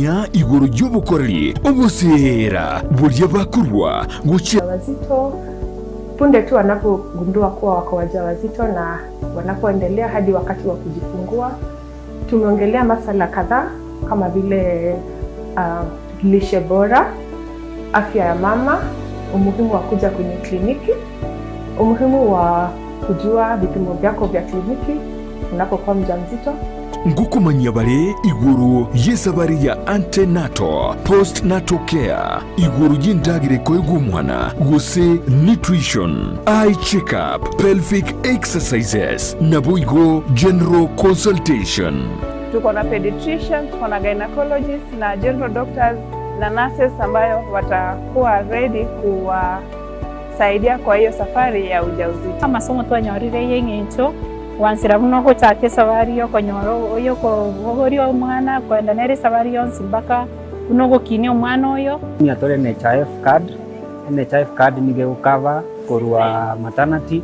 Manya igoro y'obokoreri oboseera boria bakorua gochia. Wazito punde tu wanapogundua kuwa wako wajawazito na wanapoendelea hadi wakati wa kujifungua. Tumeongelea masala kadhaa kama vile uh, lishe bora, afya ya mama, umuhimu wa kuja kwenye kliniki, umuhimu wa kujua vipimo vyako vya kliniki unapokuwa mjamzito. Ngokomanyia bare igoro y'esabari ya antenatal, postnatal care, igoro y'endagera ekoegwa omwana, gose nutrition, eye check-up, pelvic exercises, naboigo general consultation. Tuko na pediatrician, tuko na gynecologist na general doctors na nurses ambayo watakuwa ready kuwasaidia kwa hiyo safari ya ujauzito. Amasomo twanyorire y'eng'encho gwansera buna ogochaka esabari y'okonyora y'okobogoria omwana koenda nere esabari yonsi mpaka buna ogokinia omwana oyo. Nigo tore NHIF card, NHIF card nigo egocover korwa maternity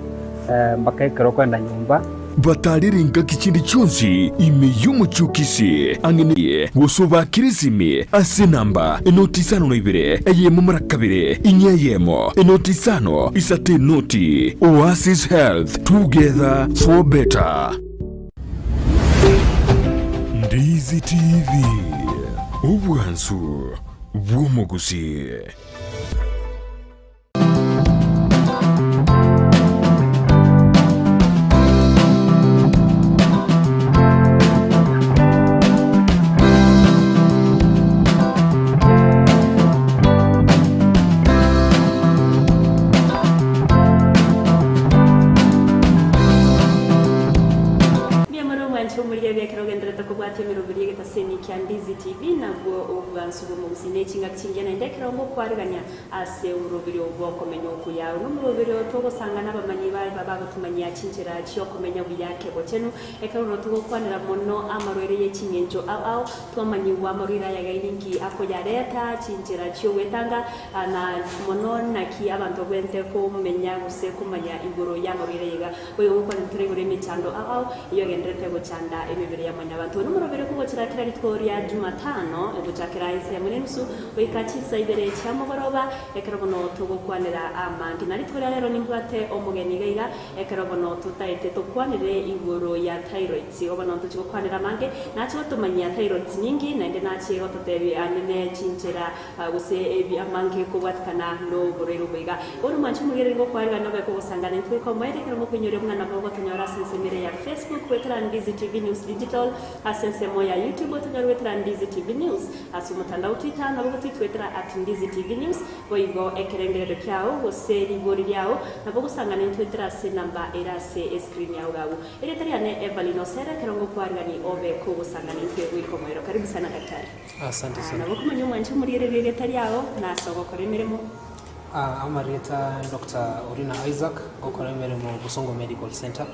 mpaka ekero okoenda nyomba. Batarire engaki chinde chionsi ime y'omochie o Kisii, ang'e ne gose obakire esimi ase enamba enoti isano na ibere, eyemo mara kabere, inye eyemo, enoti isano, isato enoti. Oasis Health, together for better. Ndizi TV, obwansu bw'omogusii. Mbuya more omwanche omorigereria ekero ogendererete kobwatia emeroberi y'egetaseni kia Ndizi TV, nabwo obwansu bw'omogusii ne chingaki chingiya naende ekero ngokwarigania Ase omoroberio bw'okomenya okuya, nomoroberio togosanga nabamanyi baye bagotumanyia chinchera chi'okomenya buya kebochenu. Ekero bono togokwanera mono amarwaire ye ching'encho ao ao, twamanyigwa amarwaire aya gaini nki akoyareta, chinchera chi'ogwetanga, na mono naki abanto babwenerete komenya gose komanya igoro y'amarwaire aya iga. Boigo ngokwanera tore igoro y'emechando ao ao eyio egendererete gochanda emebere ya mwanyabanto. Nomoroberio kogochera kera rituko ria Jumatano gochakera ensemo nenusu Goika chinsa ibere chia mogoroba, ekero bono togokwanera amange. Na rituko ria rero nimbwate omogeni iga iga, ekero bono totaete tokwanere igoro ya thyroids. Igo bono ntochie gokwanera amange, nache gotomanyia thyroids ninki, naende nache gototebia ang'e ne chinchera gose ebi amange kobwatikana noborwaire obo iga. Bono mwanche omogereri ngokwarigania obe kogosangana intwe goika omoerio ekero mokoinyoria buna nabo ogotonyora ase ensemo ere ya Facebook goetera Ndizi TV News Digital, ase ensemo ya YouTube otonyore goetera Ndizi TV News. Ase omotandao Twitter nabo gotitwetera at Ndizi TV News, boigo ekerengererio kiao gose rigori riao nabo ogosangana intwetera ase enamba ere ase escreen yao gabu. Erieta riane Evelyn Osere ekero ngokwarigani obe kogosangana intwe goika omoero. Karibu sana daktari. Asante Ah, sana. nabo okomanya omwancha omoriereri erieta riao na ase ogokora emeremo. Ah, amarieta Doctor Orina Isaac, ngokora emeremo Bosongo Medical Centre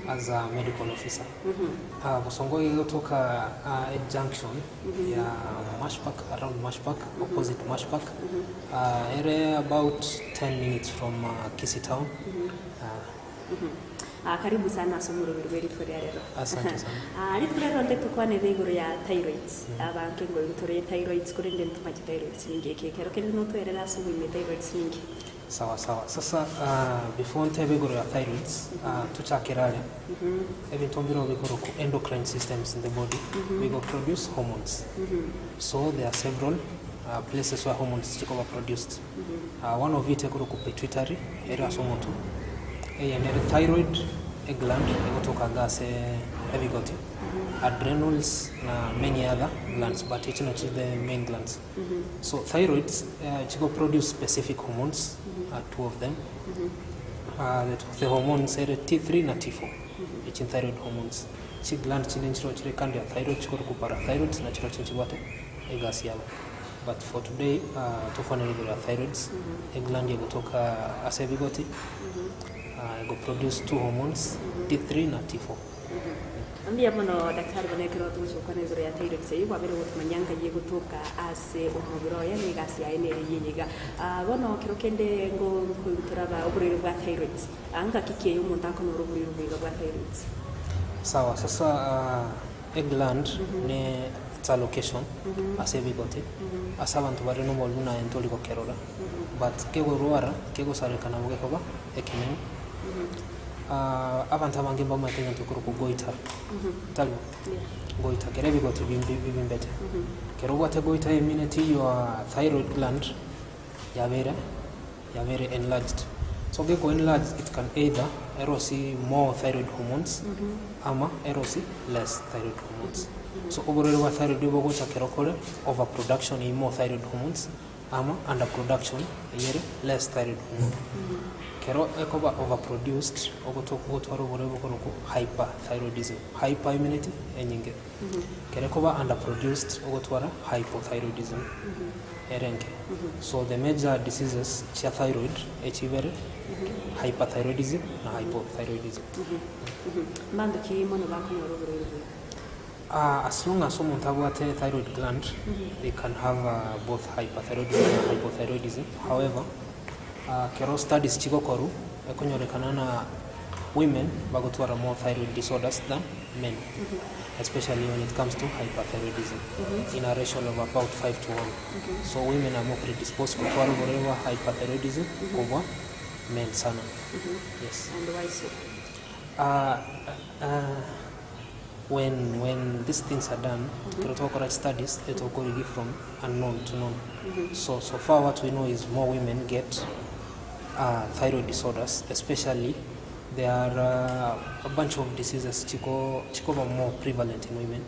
as a medical officer. Ah, Bosongo igotoka ah, e junction ya Mash Park, around Mash Park, opposite Mash Park. Ah, ere about 10 minutes from ah, Kisii town. Ah, Ah, karibu sana ase omoroberi bwe rituko ria rero. Asante sana. Ah, rituko ria rero nte tokwanere igoro ya thyroids. Abanto ngoigwa tore thyroids korende ntomache thyroids ninki eke ekero kende notwerere ase oboime thyroids ninki. Sawa sawa. Sasa ah, before ntebe igoro ya thyroids, ah, tochakere aria. Ebinto mbirobio bikorokwa endocrine systems in the body, bigo produce hormones. So there are several ah, places where hormones chikoba produced. Ah, one of it ekorokwa pituitary, ere ase omotwe. Eyende ere thyroid egland egotoka iga ase ebigoti, adrenals na many other glands but echi nachi the main glands. So thyroids eh, chigo produce specific hormones, uh, two of them. Uh, the, the hormones ere T3 na T4 echi thyroid hormones. Chi gland chinde nchiro chire kando ya thyroid chikorokwa parathyroids na chirochio nchibwate egasi yabo. But for today uh, tokwanera igoro ya thyroids, egland egotoka ase ebigoti uh, ego produce two hormones T3 na T4. Mbuya mono daktari bono ekero togochia gokwana igoro ya thyroids eyio kwabere gotomanyia nkai egotoka ase omobere oye na egasi yaye nere eyio iga. Ah, bono kero kende ngo nkoigwa oborwaire bwa thyroids, ah ngaki ki eye omonto akonyora oborwaire obo iga bwa thyroids? Sawa, sasa uh, egland ne. It's a location ase ebigoti, ase abanto bare noborimo naye ntori gokerora, but kegorwara, kegosareka nabo gekoba ekenene. Abanto abange mbamaete egento ekorokwa goiter, tari bo? Goiter, kere ebigoti bimbe bibimbete. Kero obwate goiter emineti your thyroid gland yabeire yabeire enlarged. So geko enlarged it can either erosie more thyroid hormones ama erosie less thyroid hormones. So oborwaire bwa thyroid bogocha kero kore over production ya more thyroid hormones ama under production eyere less thyroid hormone. Kero ekoba over produced ogoto ogotwara oborwaire bokorokwa hyperthyroidism. Hyper emineti enyinge. Kero ekoba under produced ogotwara hypothyroidism. Ere enke. So the major diseases chia thyroid echibere hyperthyroidism na hypothyroidism. Mbanto ki mono bakonyora oborwaire obo? Ah, as long as omonto abwate thyroid gland, they can have both hyperthyroidism na hypothyroidism. However, kero studies chigokorwa, ekonyorekana na women bagotwara more thyroid disorders than men, especially when it comes to hyperthyroidism, in a ratio of about 5 to 1. So women are more predisposed gotwara oborwaire bwa hyperthyroidism kobua men sana. Yes. And why so? When when these things are done, ekero twakora studies, etokorigia from unknown to known. So so far what we know is more women get thyroid disorders, especially there are a bunch of diseases chiko chikoba more prevalent in women,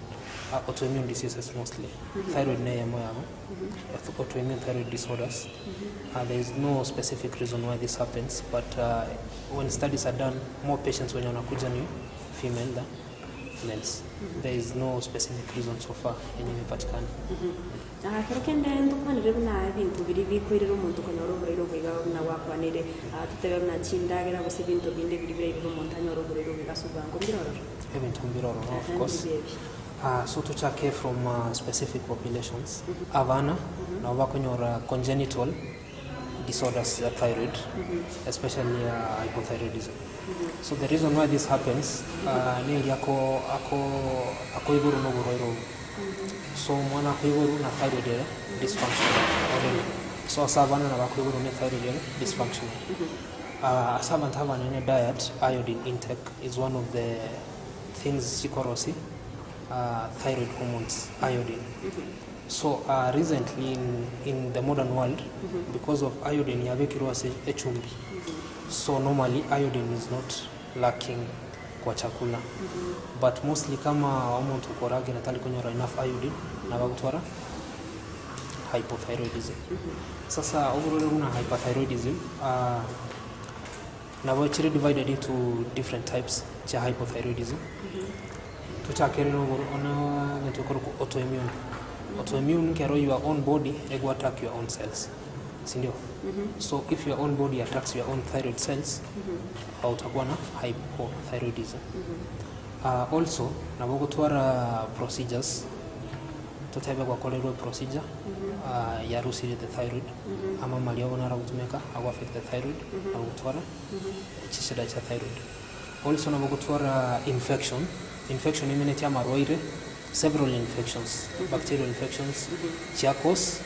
autoimmune diseases mostly. Thyroid neyemo yabo, autoimmune thyroid disorders. There is no specific reason why this happens, but when studies are done, more patients wenye wanakuja ni female than males. There is no specific reason so far yenye imepatikana. Ah, kero kende ntokwanire buna ebinto biria bikoirera omonto konyora oboraire obo iga buna gwakwanire, ah, totebe buna chindagera gose ebinto binde biria birairere omonto anyore oboraire obo iga ase obwango mbire ororo? Ebinto mbire ororo of Ehe, course. mbibe ebi. Ah, so tochake from specific populations. Abana nabo bakonyora congenital disorders ya thyroid, especially hypothyroidism. So the reason why this happens, neri ako ako akoiborwa na oborwaire obo. So omwana akoiborwa na thyroid ere dysfunctional already. So ase abana nabo akoiborwa na ethyroid ere dysfunctional. Ase abanto abanene diet, iodine intake is one of the things chikorosia thyroid hormones, iodine. So recently in, in the modern world, because of iodine yabekirwe ase echumbi, so normally iodine is not lacking kwa chakula, but mostly kama omonto okoragera tari konyora enough iodine, nabo agotwara hypothyroidism. Sasa oborwaire buna hyperthyroidism, nabo chire divided into different types chia hypothyroidism. Tochakere na oboro na egento ekorokwa autoimmune. Autoimmune nkero your own body ego attack your own cells, sindio? So if your own body attacks your own thyroid cells, utakuwa na hypothyroidism. Also nabo ogotwara procedures, totebe gwakorerwe procedure yarusirie the thyroid, ama amariogo naro agotumeka ago affect the thyroid, nabo ogotwara chishida chia thyroid. Also nabo ogotwara infection, infection emineti amarwaire, several infections, bacterial infections, chia cause,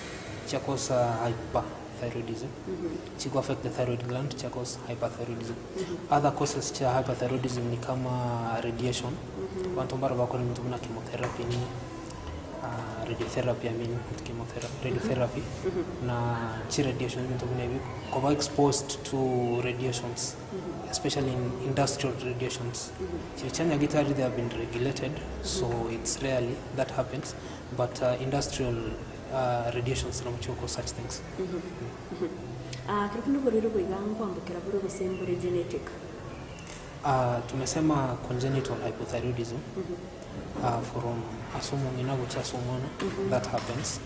chia cause hyperthyroidism, chigo affect the thyroid gland, chia cause hyperthyroidism. Other causes chia hyperthyroidism ni kama radiation, abanto mbaro bakora ebinto buna chemotherapy nini, radiotherapy I mean, not chemotherapy, radiotherapy, na chi radiation ebinto buna ebio, koba exposed to radiations. Especially in industrial radiations. Chiri chia nyagitari they have been regulated, so it's rarely that happens, but industrial radiations nabo chigokora such things. Ah, kero kende oborwaire obo iga nkwambokera bore gose mbore genetic? Tumesema congenital hypothyroidism from ase omong'ina gochia ase omwana, that happens,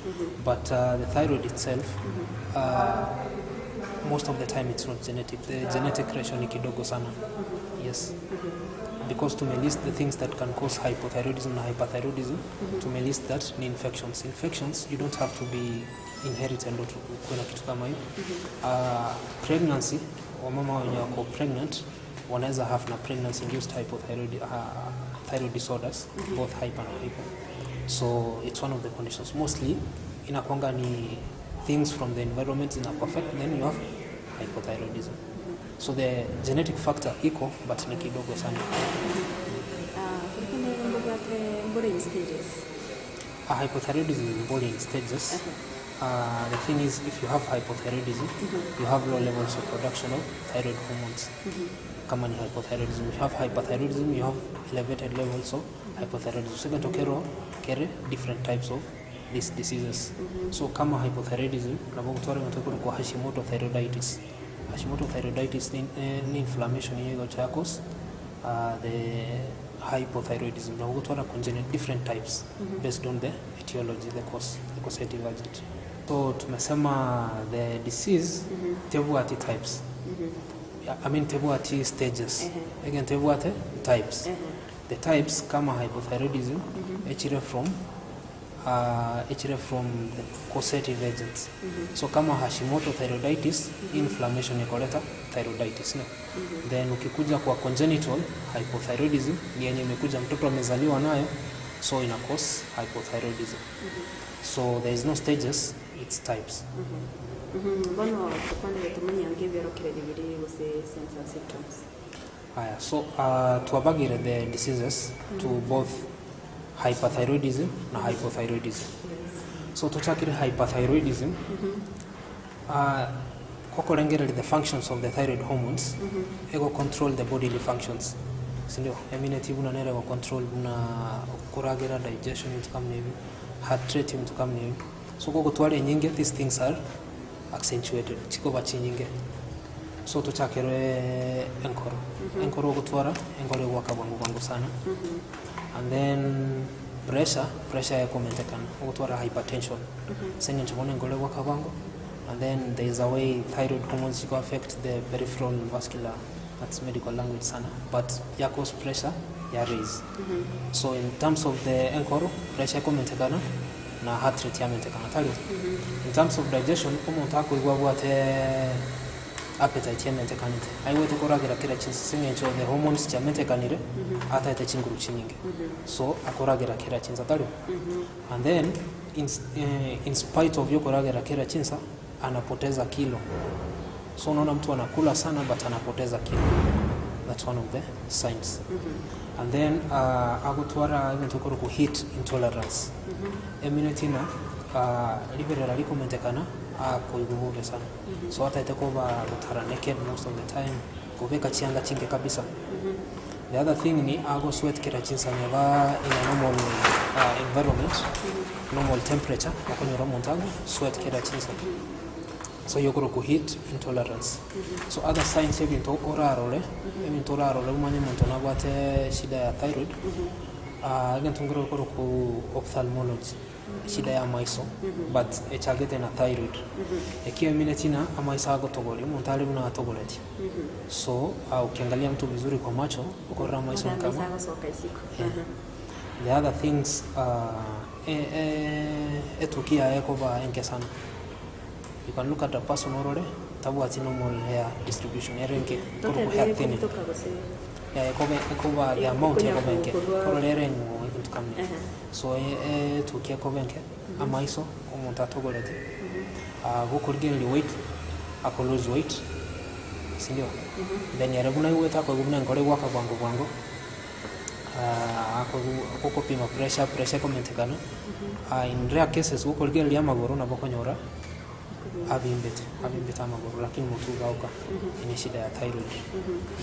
but the thyroid itself, most of the time it's not genetic, the genetic ratio ni kidogo sana, yes, because tumelist the things that can cause hypothyroidism na hyperthyroidism, tumelist that ni infections. Infections you don't have to be inherited ndo kuwe na kitu kama hiyo. Pregnancy, wamama wenye wako pregnant wanaweza have na pregnancy induced hypothyroid, thyroid disorders, both hyper na hypo. So it's one of the conditions mostly inakuanga ni things from the environment zinakuaffect then you have hypothyroidism. So the genetic factor iko but ni kidogo sana. Korende mbobwate mbore in stages. Hypothyroidism mbore in stages. The thing is if you have hypothyroidism you have low levels of production of thyroid hormones. Kama ni hypothyroidism, if you have hyperthyroidism you have elevated levels of hypothyroidism. So egento kero kere different types of these diseases. So kama hypothyroidism nabo ogotwara egento gekorokwa Hashimoto thyroiditis. Hashimoto thyroiditis ne ne inflammation eywo egocha ya cause the hypothyroidism. Nabo ogotwara congenital different types based on the etiology, the cause, the causative agent. So tumesema the disease tebwati types, I mean tebwati stages, egento ebwate types. The types kama hypothyroidism echire from echire from the causative agents. So kama Hashimoto thyroiditis, inflammation ekoreta thyroiditis no. Then ukikuja kwa congenital hypothyroidism ni yenye imekuja mtoto amezaliwa nayo so ina cause hypothyroidism. So there is no stages, it's types. Bono tokwanere tomanye ange ebiorokererio biria gose signs and symptoms. Aya, so twabagire the diseases to both hyperthyroidism na hypothyroidism. So tochakire hyperthyroidism, gokorengereria the functions of the thyroid hormones, ego control the bodily functions, sindio? Emineti buna nere ego control buna okoragera, digestion, ebinto kama ebio, heart rate, ebinto kama ebio. So gogotwara enyinge, these things are accentuated, chikoba chinyinge. So tochakere enkoro. Enkoro ogotwara, enkoro egoaka bwango bwango sana. And then pressure, pressure ekomentekana, ogotwara hypertension. Ase eng'encho bono enkoro egoaka bwango, and then there is a way thyroid hormones chiko affect the peripheral vascular, that's medical language sana, but ya cause pressure ya raise. So in terms of the enkoro, pressure ekomentekana, na heart rate yamentekana, tari? In terms of digestion, omonto akoigwa abwate appetite yamentekanete, aigwete koragera kera chinsa ase eng'encho the hormones chiamentekanire, ataete chinguru chinyinge. So akoragera kera chinsa, tari? And then in, in spite of yokoragera kera chinsa, anapoteza kilo. So unaona mtu anakula sana but anapoteza kilo. That's one of the signs. And then agotwara egento ekorokwa heat intolerance. Emineti ng'a riberera rikomentekana akoigwa bobe sana. So ataete koba gotara naked most of the time, kobeka chianga chinke kabisa. The other thing ni ago sweat kera chinsa neba in a normal environment, normal temperature, okonyora omonto ago sweat kera chinsa. So eyio okorokwa heat intolerance. So other signs ebinto orarore, ebinto orarore omanye omonto nabwate shida ya thyroid, egento nkere okorokwa ophthalmology, eshida ya amaiso, but echagete na thyroid. Ekio emineti ng'a amaiso agotogoria, omonto are buna atogoretie. So ukiangalia mtu vizuri kwa macho, okorora amaiso ni kama Amaiso agosoka isiko. Yeah. The other things etuki yaye ekoba enke sana. You can look at a person orore tabwati normal hair distribution ere enke korwa hair thinning. Toka gose Yeah, ekoba ekoba the amount Konya ekoba enke korwa- korora ere eng'o ebinto kama ebio. Ehe. So etuki ekoba enke amaiso omonto atogorete gokorigereria weight ako lose weight sindio? Then ere buna aigwete akoigwa buna enkoro egwaka bwango bwango akoigwa gokopima pressure, pressure ekomentekana in rare cases gokorigereria amagoro nabo okonyora abimbete, abimbete amagoro lakini motwe iga oka ene shida ya thyroid.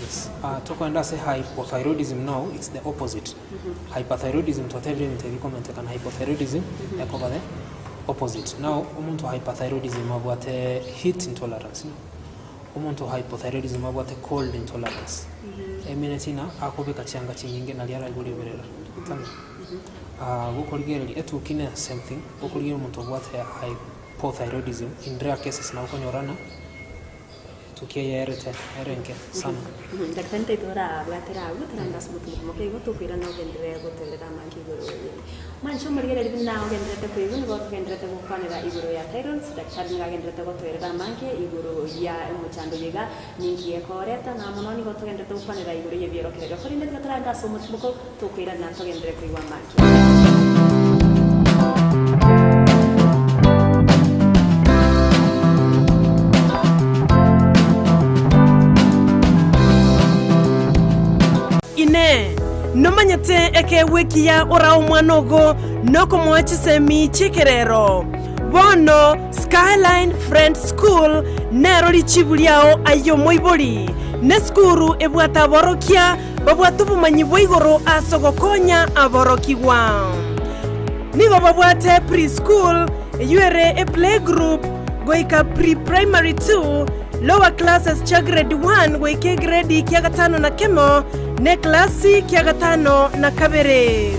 Yes. Tokoenda ase hypothyroidism now it's the opposite. Hyperthyroidism twatebire ebinto ebi bikomentekana, hypothyroidism ekoba the opposite. Now omonto hyperthyroidism abwate heat intolerance, omonto hypothyroidism abwate cold intolerance. Emineti ng'a akobeka chianga chinyinge naria araigwe riberera. Tari? Gokorigereria etuki ne same thing, gokorigereria omonto obwate hypothyroidism in rare cases nabo okonyora ng'a etuki eye erete ere enke sana. Daktari ntaito orabwatera abwo torande ase obotuko moke igo tokoirana ogenderere gotoerera amange igoro ye. Mwanche omorigereria buna ogendererete koigwa nigo togendererete gokwanera igoro ya thyroids, daktari nigo agendererete gotoerera amange igoro ya omochando oyo iga ninki gekoreta na mono nigo togendererete gokwanera igoro y'ebiorokererio. Korende tiga torande ase omotimoko tokoirana togenderere koigwa amange. Nomanyete ekeegwa ekiya orae omwana ogo nokomoa chisemi chi'ekerero. Bono Skyline Friends School nero richibu riao aye omoibori, nesukuru ebwate aborokia babwate obomanyi bwa igoro ase ogokonya aborokigwa. Nigo babwate pre-school, eyio ere eplaygroup goika pre-primary 2, lower classes chia grade 1 goika egredi kia gatano na kemo, na eklasi kia gatano na kabere.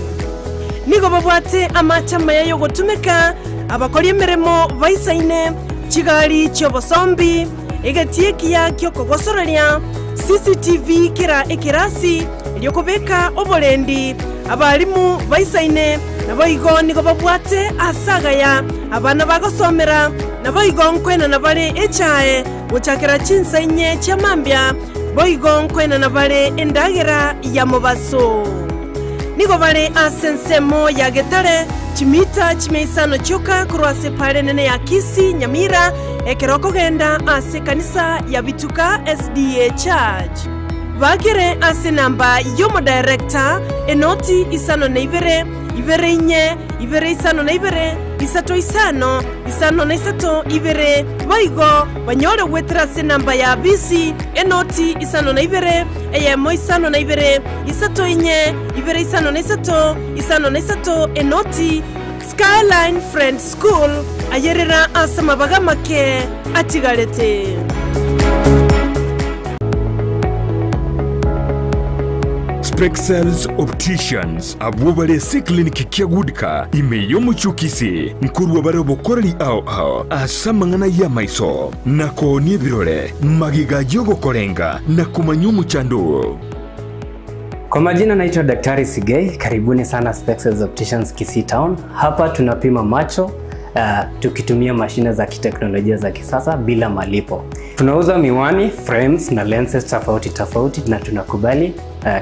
Nigo babwate amache amaya y'ogotumeka, abakori emeremo baisaine, chigari chi'obosombi, egetii ekiya gi'okogosoreria, CCTV kera ekerasi, erio kobeka oborendi, abalimu baisaine, naboigo nigo babwate aase agaya abana bagosomera, naboigo nkoenana bare echae gochakera chinsa inye chia mambia, boigo nkoenana bare endagera ya mobaso. Nigo bare ase ensemo ya Getare, chimita chimia isano chioka korwa ase epaara enene ya Kisii, Nyamira, ekero okogenda ase ekanisa ya Bituka SDA Church. Bakere ase enamba y'omodirector, enoti 52, 24, 52, 3 5, 53 2, boigo banyore goetera ase enamba ya bisi, enoti 52, 1 52, 3 4, 2 53 53 enoti. Skyline Friends School, ayerera ase amabaga amake atigarete. Spexels Opticians abwo bare ase eclinic kia Goodcar ime y'omochie o Kisii nkorwa bare obokoreri ao ao ase amang'ana y'amaiso na koonia ebirore magega y'ogokorenga na komanya omochando oo. Kwa majina naitwa Daktari Sigei, karibuni sana Spexels Opticians Kisii Town. Hapa tunapima macho tukitumia mashine za kiteknolojia za kisasa bila malipo. Tunauza miwani, frames na lenses tofauti tofauti na tunakubali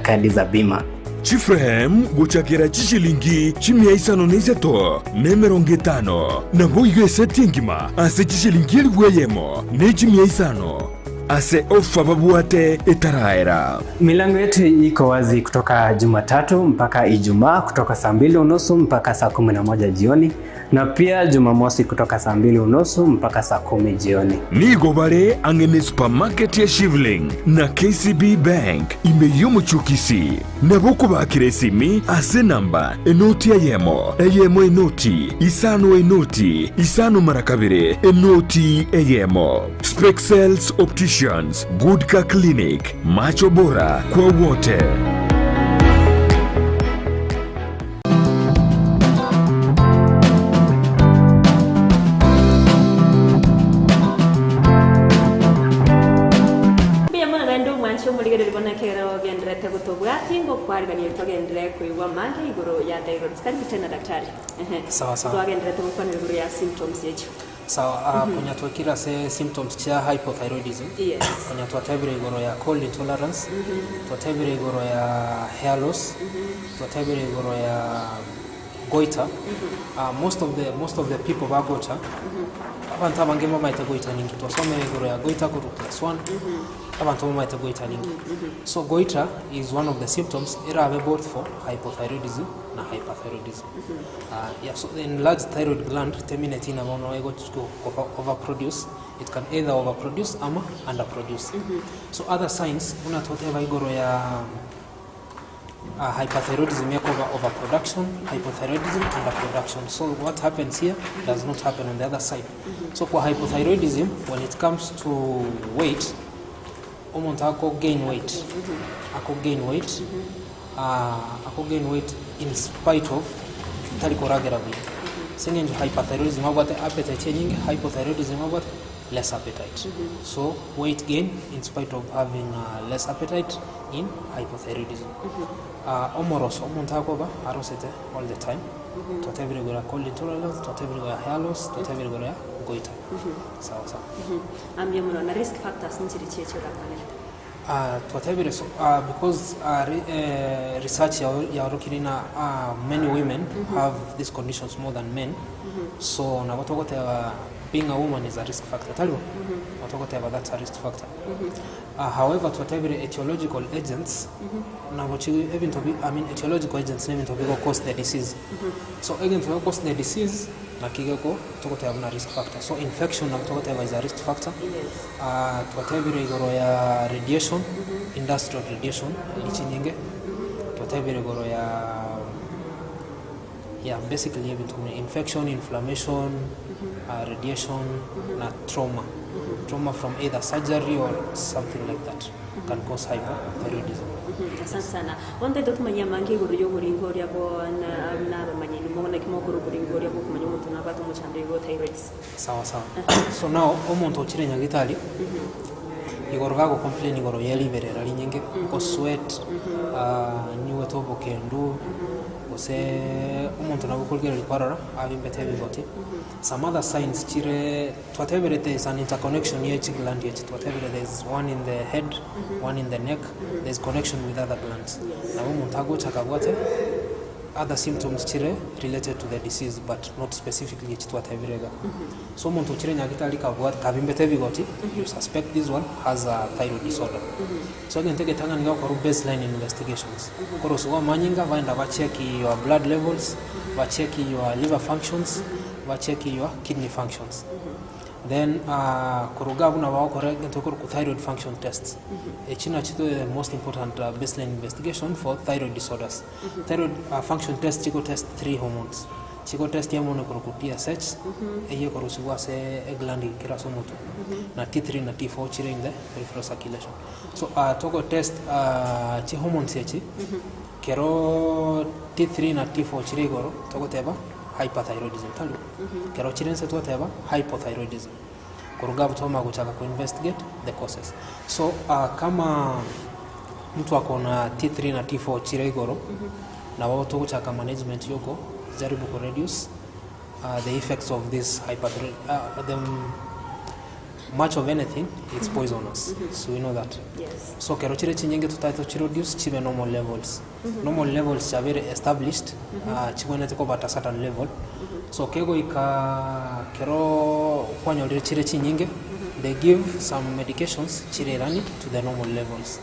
kadi za bima. Chiframe gochakera chishilingi chimia isano na isato na emerongo etano, naboigo eseti engima ase chishilingi elifu eyemo ne chimia isano. Ase ofa babwate etaraera. Milango yetu iko wazi kutoka Jumatatu mpaka Ijumaa kutoka saa mbili unusu mpaka saa 11 jioni na pia Jumamosi kutoka saa mbili unusu mpaka saa 10 jioni. Nigo bare ang'e ne supermarket ya Shivling na KCB Bank ime y'omochie o Kisii. Nabo okobakera esimi ase enamba enoti eyemo, eyemo enoti, isano enoti, isano mara kabere, enoti eyemo. Spexels Opticians, Goodcar Clinic, macho bora kwa wote. Mbuya mono naende omwanche omorigereria bono ekero ogendererete gotobwatia ngokwarigania togenderere koigwa amange igoro ya thyroids. Karibu tena daktari. Ehe. Sawa sawa. Twagendererete gokwanera igoro ya symptoms echio. Sawa, konya twekire ase symptoms chia hypothyroidism, Yes. konya twatebire igoro ya cold intolerance, twatebire igoro ya hair loss, twatebire igoro ya goiter. Most of the most of the people bagocha, abanto abange mbamaete goiter ninki, twasomire igoro ya goiter korwa class one, abanto mbamaete goiter ninki. So goiter is one of the symptoms erabe both for hypothyroidism na hyperthyroidism. Yeah, so the enlarged thyroid gland temineti ng'a bono egochi ko over produce, it can either over produce ama under produce. So other signs buna toteba igoro ya hyperthyroidism ekoba over production, hypothyroidism under production. So what happens here does not happen on the other side. So kwa hypothyroidism when it comes to weight, omonto ako gain weight, ako gain weight, ako gain weight in spite of tari koragera buya. Ase eng'encho hyperthyroidism abwate appetite enyinge, hypothyroidism abwate less appetite. So weight gain in spite of having less appetite in hypothyroidism. Omoroso, omonto akoba arosete all the time, twatebire igoro ya cold intolerance, twatebire igoro ya hair loss, twatebire igoro ya goiter. Sawa sawa. Mbuya mono, na risk factors nchiri chiechio orakwanere? Twatebire so because research yaorokire ng'a many women have these conditions more than men. So nabo togoteba being a woman is a risk factor, tari bo? Nabo togoteba that's a risk factor. However, twatebire etiological agents nabo chi ebinto bi I mean etiological agents na ebinto bigo cause the disease. So egento gego cause the disease naki geko togoteba buna risk factor. So infection nabo togoteba is a risk factor. Twatebire igoro ya radiation, industrial radiation eria chinyinge, twatebire igoro ya yeah basically ebinto buna infection, inflammation, radiation na trauma. Trauma from either surgery or something like that can cause hyperthyroidism. Asante sana. Bono tari totumanyie amange igoro y'oboringo oria bo na na abamanyeni mono naki mokora oboringo oria bwokomanya omonto nabwate omochando igo o thyroids. Sawa sawa. So now omonto ochire nyagitari igoro gago complain igoro ye riberera rinyinge, go sweat, anyuete obokendu, gose omonto nabo okorigereria kwarora abimbete ebigoti. Some other signs chire twateberete is an interconnection ye chigland echi twatebire there is one in the head, one in the neck, there is connection with other glands. Nabo omonto agocha akabwate other symptoms chire related to the disease but not specifically echi twatebire iga. So omonto ochire nyagitari kabwate kabimbete ebigoti, you suspect this one has a thyroid disorder. So egento egetang'ani gegokorwa baseline investigations, korosiwa amanyinga baenda ba check your blood levels, ba check your liver functions, ba check your kidney functions. Then korwa iga abwo nabo bagokora egento gekorokwa thyroid function tests. Echi nachio the most important baseline investigation for thyroid disorders. Thyroid function test chigo test three hormones, chigo test hormone ekorokwa TSH, eyio ekorusigwa ase egland kera ase omotwe, na T3 na T4 chire in the peripheral circulation. So togo test chihormones echi, kero T3 na T4 chire igoro togoteba hyperthyroidism tari bo? Kero chire inse twateba hypothyroidism. Korwa iga abwo twamanya gochaka ko investigate the causes. So kama mtu ako na T3 na T4 chire igoro, nabo togochaka management yoko jaribu ko reduce the effects of this hyperthyroid the much of anything it's poisonous so we know that. So kero chire chinyinge totagete tochireduce chibe normal levels. Normal levels chiabeire established chigwenerete koba at a certain level so kegoika kero kwanyorire chire chinyinge they give some medications chirerani to the normal levels.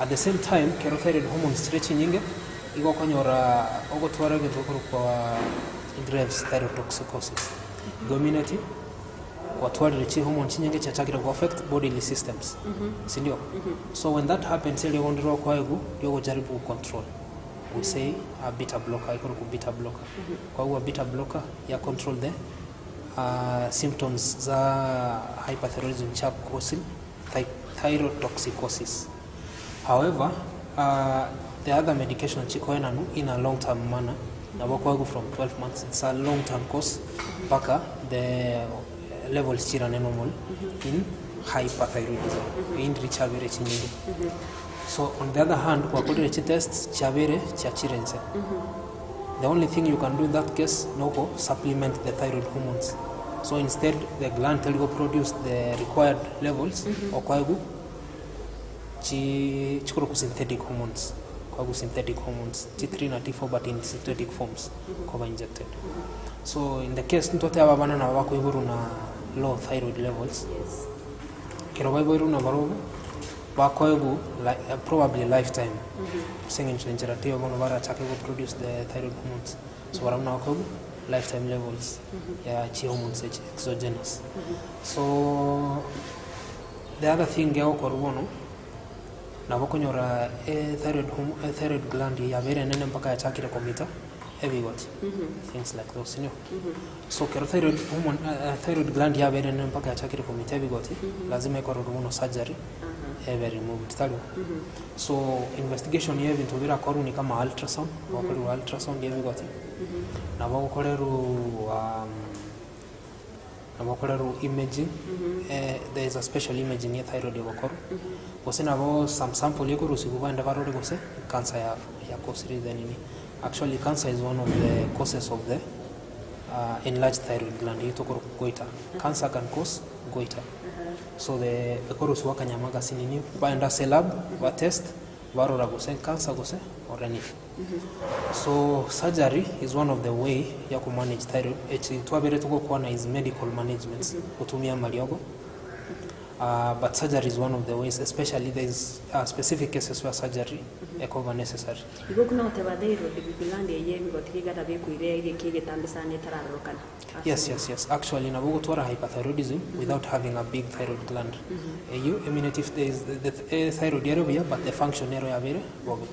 At the same time kero thyroid hormones chire chinyinge igo okonyora ogotwara egento gekorokwa Graves thyrotoxicosis igo emineti Gwatwarire chihormone chinyinge chiachakire go affect bodily systems, sindio? So when that happens eriogo ndire okoegwa riogojaribu go control we say a beta blocker ekorokwa beta blocker kwagwa beta blocker ya control the symptoms za hyperthyroidism chia causing thyrotoxicosis. However, the other medication chikoenanwa in a long term manner nabo okoegwa from 12 months it's a long term course mpaka the levels chirane normal in hyperthyroidism eyio ndiri chiabeire chinyinge. So on the other hand gwakorire chitests chiabeire chiachire inse the only thing you can do in that case noko supplement the thyroid hormones so instead the gland teri go produce the required levels okoegwa chi chikorokwa synthetic hormones, koagwa synthetic hormones, T3 na T4 but in synthetic forms koba injected. So in the case ntotebe abana nabo bakoiborwa na low thyroid levels, ekero baiboirwe nabarobwo, bakoegwa li probably lifetime ase eng'encho enchera teiyo bono barachake go produce the thyroid hormones, so barabwo nabo bakoegwa lifetime levels ya chihormones echi exogenous. So. The other thing gegokorwa bono, nabo okonyora ethyroid horm ethyroid gland yabeire enene mpaka yachakire komita ebigoti, things like those sindio? So ekero thyroid hormone thyroid gland yabeire enene mpaka yachakire komita ebigoti, lazima ekorerwe bono surgery, ebe removed, tari bo? So investigation ya ebinto birakorwe ni kama ultrasound, gokorerwa ultrasound ya ebigoti, nabo ogokorerwa Nabo okorerwa imaging, there is a special imaging ye thyroid egokorwa, gose nabo some sample ekorusigwa baende barore gose cancer ya yakosire the nini. Actually cancer is one of the causes of the enlarged thyroid gland eyio tokoroka goiter. Cancer can cause goiter. So the ekorusigwa akanyama agasinini baende ase elab ba test. Barora gose cancer gose or anything. So surgery is one of the way ya ko manage thyroid echi twabere togokwana is medical management gotumia amariogo but surgery is one of the ways especially there is specific cases where surgery ekoba necessary. Igo okwo nogoteba thyroid gland eye ebigoti rigana bikoira egeka egetambe sana etararorokana. Yes yes yes actually nabo ogotwara hyperthyroidism without having a big thyroid gland eyio emineti if there is the thyroid ere buya but the function ero yabeire bobe.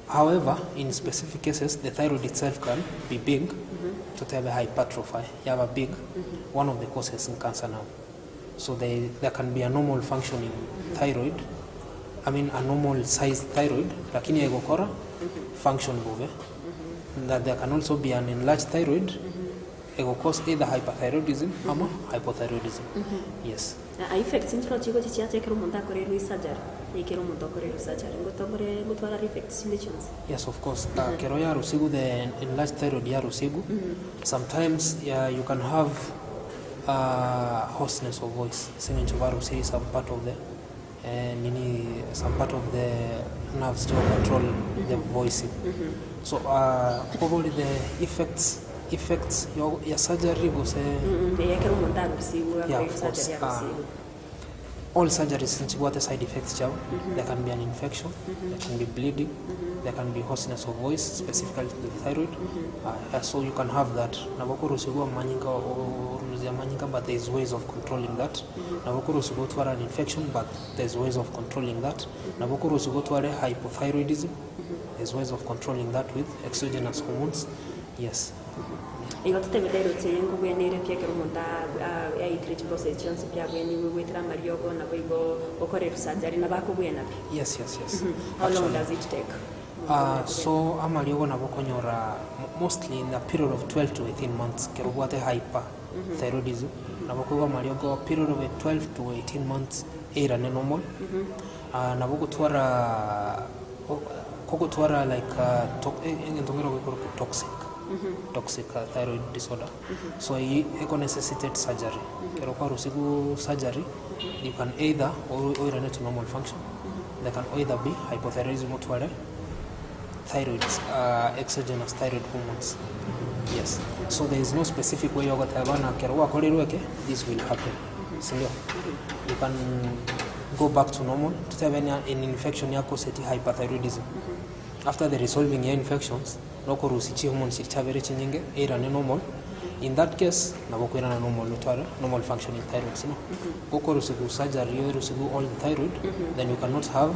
However in specific cases the thyroid itself can be big totebe hypertrophy yaba big one of the causes in cancer now so there, there can be a normal functioning thyroid I mean a normal sized thyroid lakini egokora function bobe that there can also be an enlarged thyroid ego cause either hyperthyroidism ama hypothyroidism yes. Na effects nchiroo chigochi chiacha ekero omonto akorerwe esurgery, ekero omonto akorerwe surgery ngotongore ngotwara are effects chinde chionsi? Yes of course, ekero yarusigwe the enlarged thyroid yarusigwe sometimes you can have hoarseness of voice ase eng'encho barusirie some part of the nini some part of the nerves to control the voicing so kobori the effects effects ya surgery gose Ekero omonto arusigwe yeah, akorerwe of course surgery arusigwe. All surgeries nchibwate side effects chiabo, there can be an infection, there can be bleeding, there can be hoarseness of voice specifically to the thyroid, so you can have that. Nabo okorusigwa amanyinga orusia amanyinga but there is ways of controlling that. Nabo okorusigwa otware an infection but there is ways of controlling that. Nabo okorusigwa otware hypothyroidism, there is ways of controlling that with exogenous hormones, yes. Igo totebe tairoche eye nkobweneire pi ekero omonto aitire chiprocess chionsi pi abwenigwe goetera amariogo naboigo gokorerwa surgery nabo akobwena pi. Yes, yes, yes. How long Actually, does it take? So amariogo nabo okonyora mostly in a period of 12 to 18 months ekero obwate hyperthyroidism nabo okoigwa amariogo period of 12 to 18 months eirane normal. Nabo ogotwara kogotwara like egento nkere gekorokwa toxic, toxic thyroid disorder so eyio eko necessitate surgery. Ekero kwarusigwe surgery you can either oirane to normal function, there can either be hypothyroidism otware thyroid exogenous thyroid hormones yes. So there is no specific way ogoteba ng'a ekero gwakorerwe eke this will happen sindio? You can go back to normal totebe ng'a an infection yakoseti hyperthyroidism after the resolving ya infections nokorusia chihormones chiria chiabere chinyinge eirane normal in that case nabo okoirana normal otware normal functioning thyroid sindio? Gokorusiwa surgery orusiwe all the thyroid then you cannot have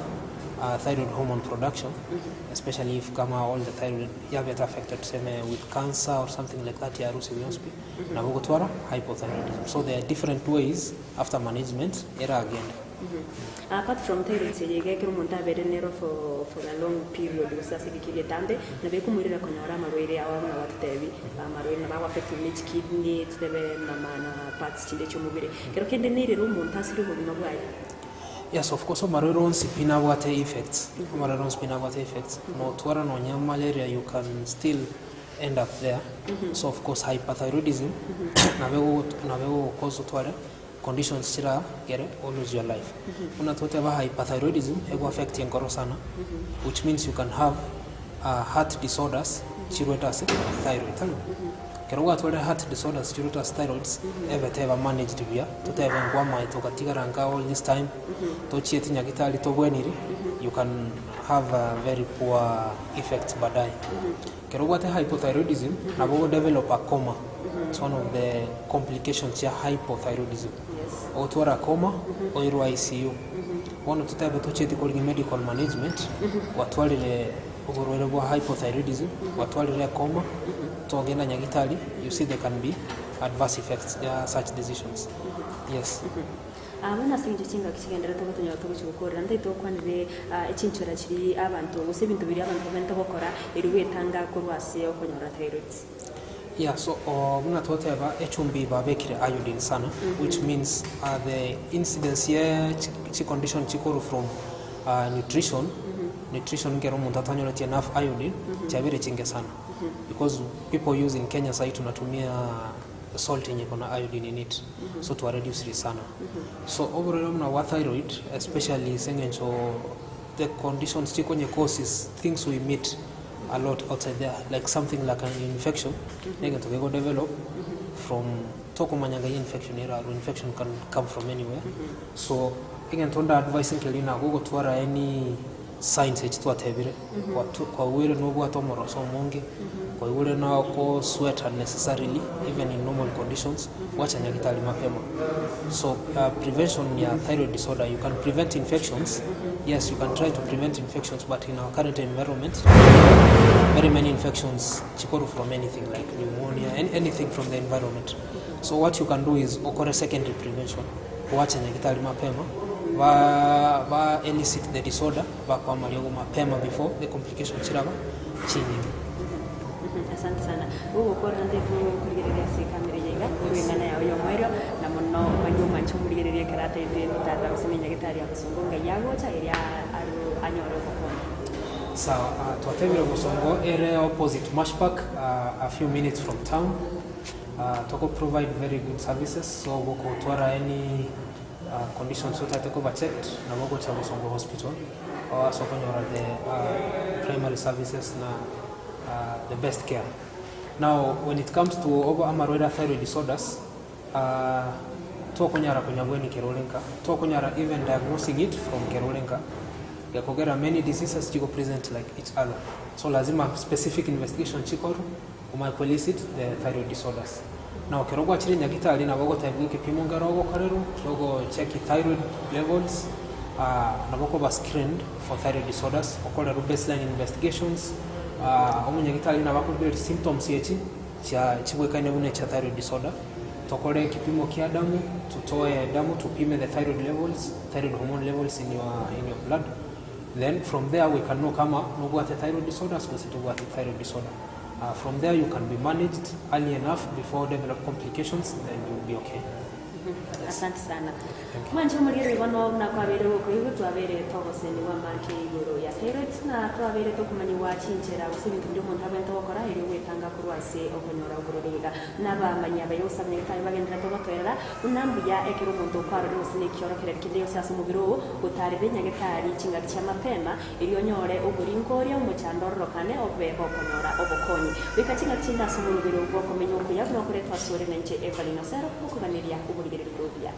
thyroid hormone production especially if kama all the thyroid yabete affected tuseme with cancer or something like that yarusiwe yonsi pi nabo ogotwara hypothyroidism so there are different ways after management eragende. Apart from thyroids eye iga ekero omonto abere nero for for a long period gose ase egeka egetambe nabo ekomoirera konyora amarwaire ao buna gwatotebi amarwaire nabo ago affect buna echikidney totebe na na parts chinde chiomobere. Kero kende nerere omonto asire obogima bwaye. Yes of course amarwaire onsi pi nabwate effects, amarwaire onsi pi nabwate effects, notwara nonya malaria you can still end up there, so of course hyperthyroidism nabo egogo nabo egogocause otware conditions chiragere o lose your life. Buna toteba hyperthyroidism ego affect enkoro sana which means you can have heart disorders chirwete ase thyroid tari bo? Ekero gwatwarire heart disorders chirwete ase thyroids ebe teba managed buya totebe nkwamaete ogatigara nka all this time tochieti nyagitari tobweniri you can have a very poor effects baadaye. Ekero obwate hypothyroidism nabo ogo develop a coma it's one of the complications chia hypothyroidism ogotwara coma oirwe ICU bono totebe tochieti korigia medical management gwatwarire oborwaire bwa hypothyroidism gwatwarire coma togenda nyagitari you see there can be adverse effects ya such decisions yes. Bono ase engencho chingaki chigenderete gotonyora togochia gokorera, ntaete gokwanere echinchera chiria abanto gose ebinto biria abanto babwenerete gokora erio gwetanga korwa ase okonyora thyroids. Yeah, so buna twateba echumbi babekire iodine sana which means the incidence ye chi condition chikorwa from nutrition, nutrition ekero omonto atanyoreti enough iodine chiabere chinke sana because people use in Kenya sahi tunatumia salt yenye iko na iodine in it so twa reduce sana so oborwaire buna bwa thyroid especially ase eng'encho. the conditions chikonye cause is things we meet a lot outside there like something like an infection negento gego develop from tokomanya ng'a infection erarwa infection can come from anywhere so egento nda advise nkeri nago gotwara any signs echi twatebire kwaigure nobwate omoroso omonge kwaigure noko sweat unnecessarily even in normal conditions wacha nyagitari mapema so prevention ya thyroid disorder you can prevent infections yes you can try to prevent infections but in our current environment very many infections chikoru from anything like pneumonia anything from the environment so what you can do is okore secondary prevention wacha nyagitari mapema ba, ba elicit the disorder bakwamaria mapema before the complication chiraba chinyingi Asante sana gugukora ntetu kurigereria ase kamera yaiga kuringana yao yomwerio na muno manyu manchu murigereria karate mitata gose nyagitari ya busongo ngai yagocha iria aru anyore gukona Sawa, twatebire Busongo area opposite Mash Park, a few minutes from town. Toko provide very good services, so goko twara any conditions so go checked na gogo cha Busongo Hospital. So konyora the primary services na the best care. Now, when it comes to over amarweda thyroid disorders, twakonyara kunyagweni kerolenka, twakonyara even diagnosing it from kerolenka yakogera many diseases chiko present like each other so lazima specific investigation chikoru umaelicit the thyroid disorders now kerogwa chiri nyagitari nabo gotebwa ekipimo ngero ogokorerwa kiogo check thyroid levels nabo koba screened for thyroid disorders okorerwa baseline investigations omunyagitari nabo akorire symptoms echi chia chibwekaine buna cha thyroid disorder tokore kipimo kia damu tutoe damu tupime the thyroid levels thyroid hormone levels in your blood then from there we can know kama nobwate thyroid disorders gose tobwate thyroid disorder from there you can be managed early enough before develop complications then you'll be okay Asante sana mwancho muriere bono nakwabere gukoigwa twabere togoseniwa manke igoro ya thyroid na twabere tokumanyiwa chinchera gose ebinto biri omonto abente gokora erio gwetanga korwa ase okonyora obororega nabamanya bayosamnyagitari bagendera togotoerera buna mbuya ekero omonto okwarore gose na ekiorokereri kende yose ase omobere ogo gotarire nyagitari chingaki chia mapema erio onyore oboringo oria omochando ororokane obe gokonyora obokonyi goika chingaki chinde ase omorobere ogo okomenya okuya buna okoretwa asore na inche Evelyn Osero okoganeria oborigereri buya.